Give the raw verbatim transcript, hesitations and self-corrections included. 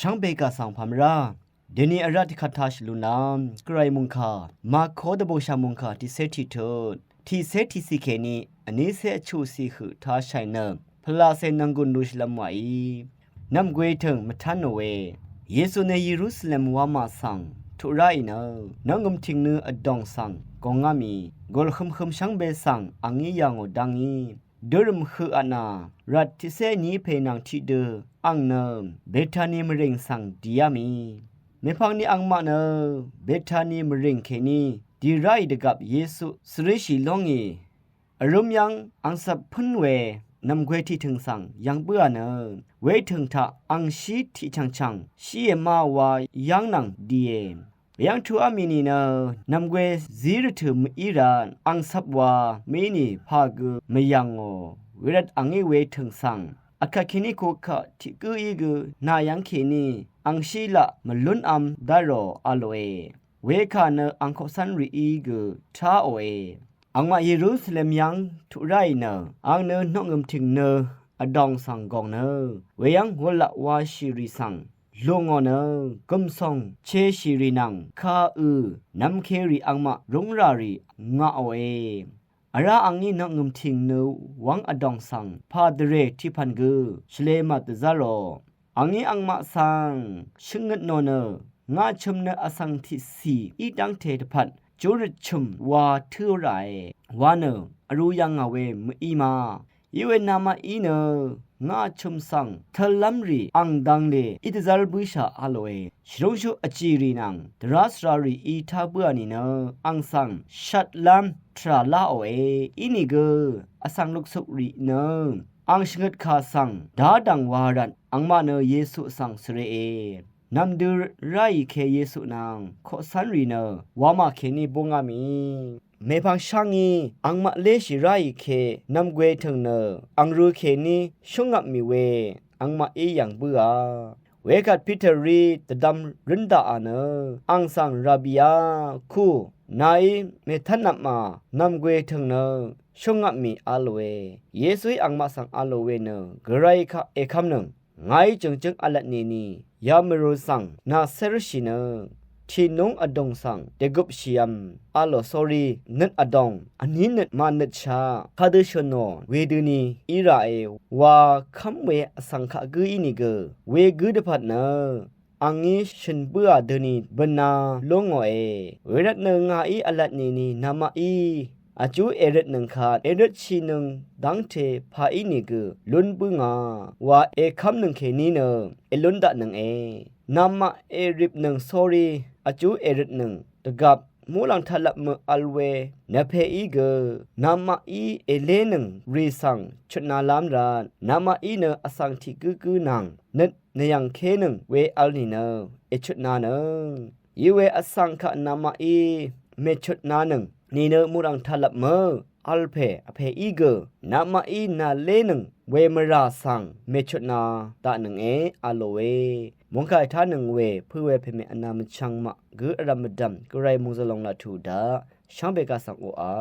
Shvngbe gà svng pàmvrá deni vrá tiqkvt tashì lúnlv́m gvray mungkà, mako dvbùshà mungkà tiqcé tiqtut, tiqcé tiqcì kèní vnícé vchuqcì høq tashàì nø pvlaqcè nònggùn lushìlv́m wàí. Nv̀mgwè tø̀ng mvtánò we, Yesu nø Yerusalem wamà svng tuq ráì nø, nònggø̀m tìng nø vdòng svng gòngá mì, gùl hømhøm shvngbe svng àngí yà ngò dá ngí. Dørø̀m høq atnà, rvt tiqcé vní pè nvng tiqdø, àng nø Betani mvrìng svng dìá mì. Mèpvngni angmaq nø Betani mvrìng kèní dì ráì dvgvp Yesu svríshì lóngì. Vrúm yv́ng angcvp pǿn we nv̀mgwè tiqtø̀ng svng yv̄ng bǿà nø, wetø̀ng taq angshí tiqchv̀ngchv̀ng shíe ma wa yv́ng nvng dìe. Yv́ng tuqá mì nìnø nv̀mgwè zí rvtø̀ mø̀í rvt angcvp wa mø̀í nì pà gø mvyv̀ngò. Wervt àngí wetø̀ng svng akvt kèní kokaq tiq gǿí gø nà yv́ng kèní angshí laq mvlúnv̄m dá rò a lòe. Wekà nø ang koqcv́nrìí gø táòe. Angmaq Yerusalem yv́ng tuq ráì nø, àng nø nònggø̀m tìng nø vdòng svng gòng nø, weyv́ng wulaq washì rì svng lù ngò nø, gø̀msòng cheshì rì nvng kà ø̀ nvmkerì angmaq rúngrà rì ngaqòe. Vrá àngí nònggø̀m tìng nø wv́ng vdòng svng pà dvrè tiqpv̀n gø shvlē màdvzá rò. Àngí angmaq svng shvngøt nò nø, ngà chø̀m nø vsvng tiqcì í dv́ngte dvpvt júrøt chø̀m wa tǿ ràe wa nø, vrū yv̀ngà we mø̀í ma. Íwe namaqí nø ngà chø̀m svng tv̄llv́m rì àng dv̄ngle í dvzv́r bǿshà a lòe. Shvrúngshú vjì rì nvng dvrá svrarìí tá bǿà nìnø, àng svng shvtlv́m tvrà láòe. Inìgø vsvng luksukrì nø àng shvngøt kà svng dá dv̀ng wa rvt angmaq nø Yesu svng svre e. Nv̀mdø ráì ke Yesu nvng koqcv́nrì nø wamà kèní búngá mì. Mèpvng shá ngí angmaq léshì ráì ke nv̀mgwè tø̀ng nø àng rø̄ kèní shúngvp mì we angmaqí yv̀ng bǿà. Wekvt Piterí dvdvm rǿn daqà nø àng svng, Rabbi á, kú, nàí mètv́nvpmà nv̀mgwè tø̀ng nø shúngvp mì a lòe. Yesuí angmaq svng a lò we nø, gvray kaq èkv́mnøng. Ngàí jø̀ngjǿng v̄lvt nìni yamèrù svng nà cérshì nø, tìnúng vdùng svng dègøpshìvm a lò sórí nøt vdòng vní nøt mànøtshaq kadø shø̀nò wedøni í ràe wa kv́m we vsvng kaq gǿ ínìgø wegǿ dvpvt nø àngí shø̀n bǿà døni bø̀nā lú ngòe. Wervtnø ngàí v̄lvt nìni namaqí vjú èrøtnøng kvt èrøtshìnøng dv́ngte pà ínìgø lún bǿngà wa èkv́mnøng kèní nø èlún daqnønge. Namaq èripnøng sórí vjú èrøtnøng dvgvp muqlàng taqlvp mø vl we nvpeí gø namaqí èlénøng rì svng chutnalv́m rvt namaqí nø vsvng tiq gǿgǿ nvng nøt nvyv̀ngkénøng we vl nìnø èchutnanøng. Iwe vsvng kaq namaqí mèchutnanøng nìnø muqlàng taqlvp mø vl pè vpèí gø namaqí nàlénøng we mvrà svng mèchutna daqnønge a lòe. Mungkà ètánøng we pø̄ we pèmè vnā mvchvng maq gǿ vrv̀m mvdv̀m gvray mòngzø̀l lòng laq tuq daq shvngbe kaq svng oqà.